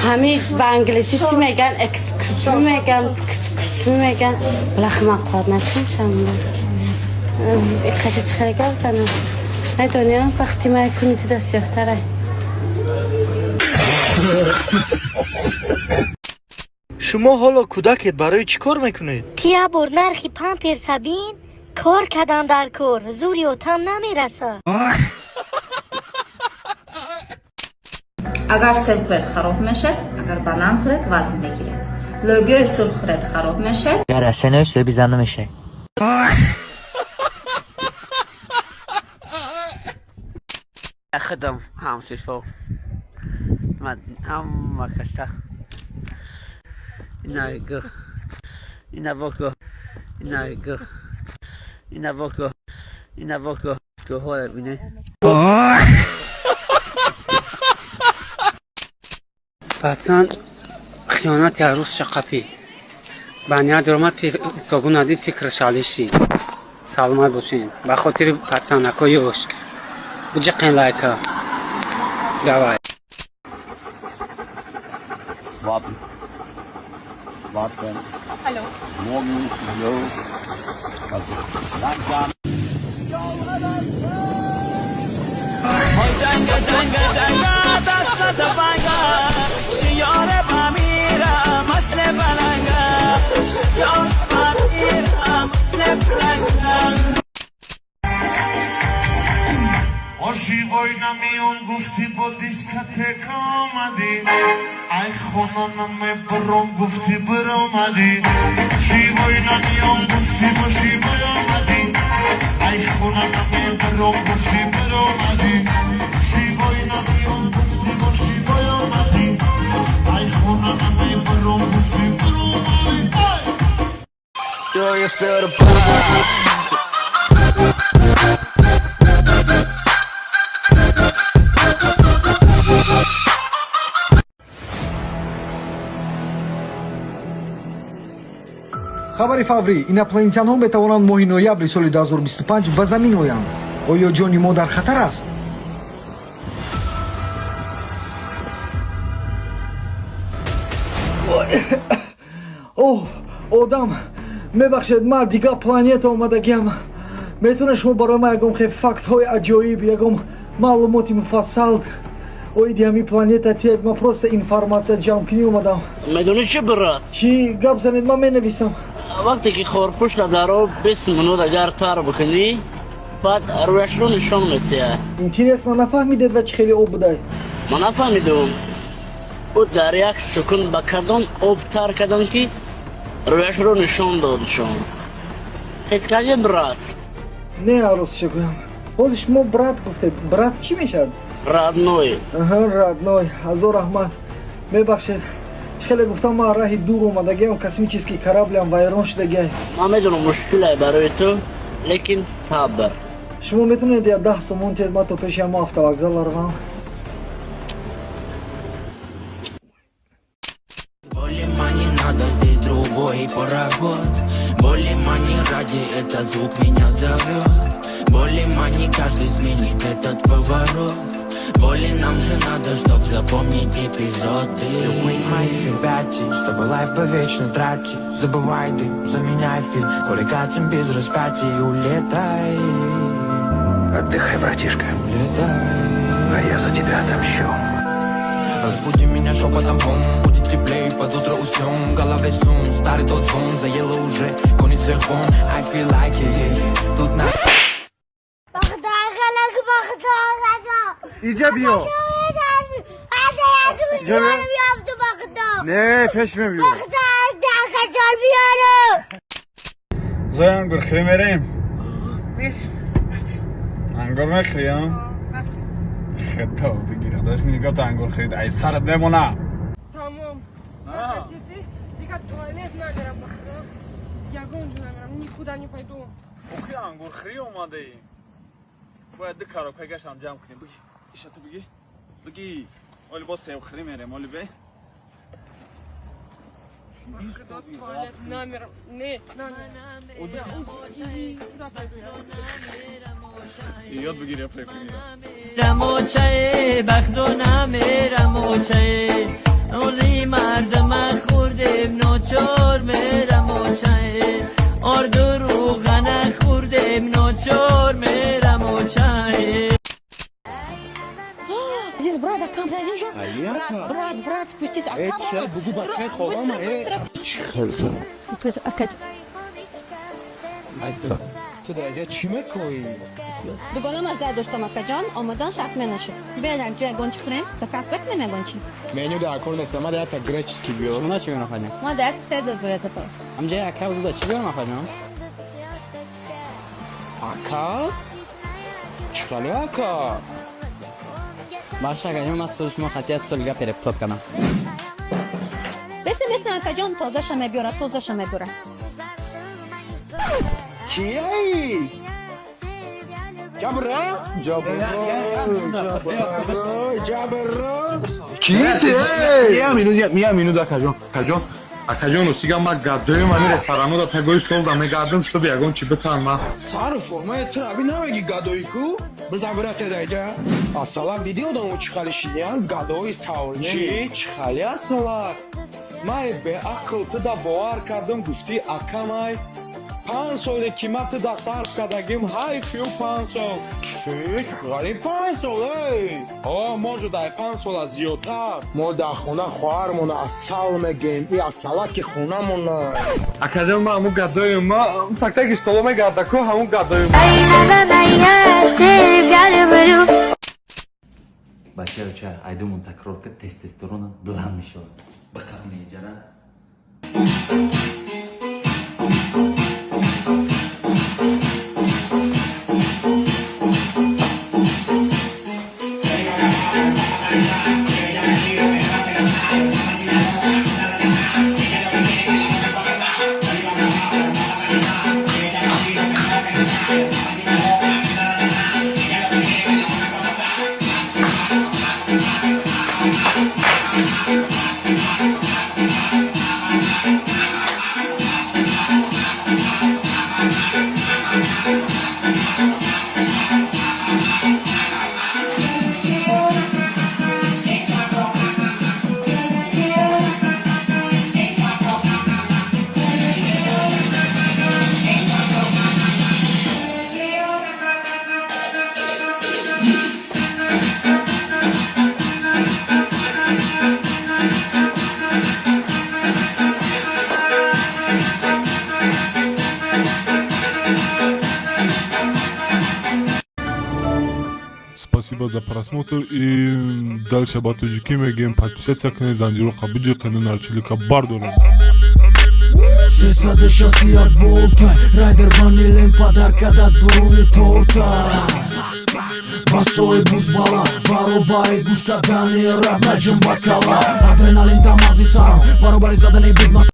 Ҳами ба англисӣ чӣ меган? Excuse me меган, excuse me меган. Балах, ман қувват накуншам. Иқати чӣ хеле гап занам? Медонӣ, вақти май куни тида сиёҳтарай. Шумо ҳоло кӯдакед, барои чӣ кор мекунед? Тия бор нархи памперса бин, кор кадан дар кор, зури отам намераса. Агар себ хӯред, хароб мешавад, агар банан хӯред, вазн мегиред, лӯбиёи сурх хӯред, хароб мешавад. Агар асанои соҳиби зан намешавӣ. Худам ҳамсифо ҳама каса ина гӯ, ина воко, ина гӯ, ина воко, ина воко, гӯҳоро бинед. Пацан хиёнати арӯсша қапӣ ба ният омад, ҳисобу надид, фикраш алиши. Саломат бошен, ба хотири пацанако ёш биҷиқен лайка, давай. Warten. Warten. Hallo. Morgen, jo. Also, langsam. Ошивой намиём, гуфтӣ, бо дискотека омадӣ. Ай хона намебаром, гуфтӣ, биромадӣ. Шивой намиём, гуфтӣ, бо шивой омадӣ. Ай хона намебаром, гуфтӣ, биромадӣ. Шивой намиём, гуфтӣ, бо шивой омадӣ. Ай хона намебаром, гуфтӣ, биромадӣ. Do you feel the vibes? Хабари фаврӣ: инопланетянҳо метавонанд моҳи ноябри соли 2025 ба замин оянд. Оё ҷони мо дар хатар аст? Оҳ, одам, мебахшед, ман дигар планета омадагиам. Метавонед шумо барои ман ягон хел фактҳои аҷоиб, ягон маълумоти муфассал оиди ҳамин планета тиҳед? Ман просто информатсия ҷамъкунӣ омадам. Медонӣ чӣ, брат? Чӣ? Гап занед, ман менависам. Вақте ки хорпушта дар об 20 минут агар тар бикунӣ, баъд рӯяшро нишон метиҳад. Интересно, нафаҳмидед, ва чӣ хеле об будай? Ман нафаҳмидум, ӯ дар як сукун ба кадом об тар кардам, ки рӯяшро нишон додшон. Ҳис кардӣ, брат? Не, ростша гӯям, ҳозир шумо брат гуфтед. Брат чӣ мешавад? Родной. Аҳа, родной, ҳазор раҳмат. Мебахшед, чӣ хеле гуфтам, ман раҳи дур омадагиам, космический кораблям вайрон шудагиай. Ман медонам, мушкиле барои ту, лекин сабр. Шумо метавонед я 10 сомон тиҳед, ман то пеши ҳамо автовокзал равам? Боли мани надо, здесь другой пароход. Боли мани ради этот звук меня зовет. Боли мани каждый сменит этот поворот. Боли нам же надо, чтоб запомнить эпизоды. Любые моих объятий, с тобой life по вечно тратить. Забывай ты, заменяй фильм. Коли катим без распятий, улетай. Отдыхай, братишка. Улетай. А я за тебя отомщу. Разбуди меня шепотом, бом. Будет теплее, под утро уснем. В голове сон, старый тот звон. Заело уже, гонит всех вон. I feel like it, yeah, yeah. Тут на Иҷа биё. Не, пеш мебиё. Зоя, ангурхӯрӣ мерем? Ангур мехӯрӣ, а? Худо бигирад, аст нигоҳ, ангур хӯрид, ай сарат мемона. Тамом. Хотите? Дига туалет намерам, бахро. Ягон ҷо намерам, никуда не пойду. Охи, ангурхӯрӣ омадаӣ, бояд ду коробка гашам ҷамъ кунем. Биги, иша ту биги, биги. Оли бо себхӯрӣ мерем, оли бе. Туалет намерам. Не, намерам. Куда пойду я? Ёд бигир, препигир. Намерам, очае, бахто намерам, очае. Брат, брат, спустись. Э, ча, бугу бачаи холама, э. Чӣ хел? Ака. Ту дар инҷа чӣ мекоӣ? Дугонамаш дар доштам, акаҷон, омадан шарт менашид. Биё, якҷо ягон чӣ хӯрем, заказ бикунем ягон чӣ. Меню дар кор нест, ма дар якта греческий биёр. Шумо чӣ биёрам, хаҷон? Ма дар як Сезар бояд зато. Ҳамҷа ака буда, чӣ биёрам, хаҷон? Ака? Чӣ хеле ака? Бахш, акаҷон, ман соли шумо хати як соли гап перепутать кардам. Бесен, бесен, акаҷон, тозаша мебиёрад, тозаша мебиёрад. Кияи? Ҷабро? Ҷабро, Ҷабро. Ките? Я минут, я минут, акаҷон. Акаҷон, акаҷон, ростига ма гадоем ами ресторанода пегои стол да мегардам, чтобы ягон чи битан ма. Сару формаи ту раби намеги гадоӣ ку? Бизан бирате даиҷа. Асалак, диди одамо чӣ хали шидиян? Гадои савр. Чӣ? Чӣ хали асалак? Май беақл ту да бовар кардам, гуфтӣ акамай. 5 соле ки ма ту да сарф кардагим, ҳайф ю 5 сол. Чӣ? Ғариб 5 сол, эй? О, может, ай 5 сола зиёдтар. Мо дар хона хоҳармона асал мегем, и асалаки хонамона. Акаҷон, ма ҳамун гадоем, ма так-таки столо мегарда ку, ҳамун гадоем. Бачаоча, айдумон такрор кард, тестостеронам баланд мешавад. Бақар меҷара. Спасибо за просмотр и дальше ба тоҷикӣ мегӯем: подписаться кунед, занҷироқа биҷиқену нарчилика бардорем. 361 волта, райдер ванилем подарка да дуруни торта. Басои бузбала, баробари гӯш кардани рап наҷум бакала. Адреналин дамази сарам, баробари задани бит.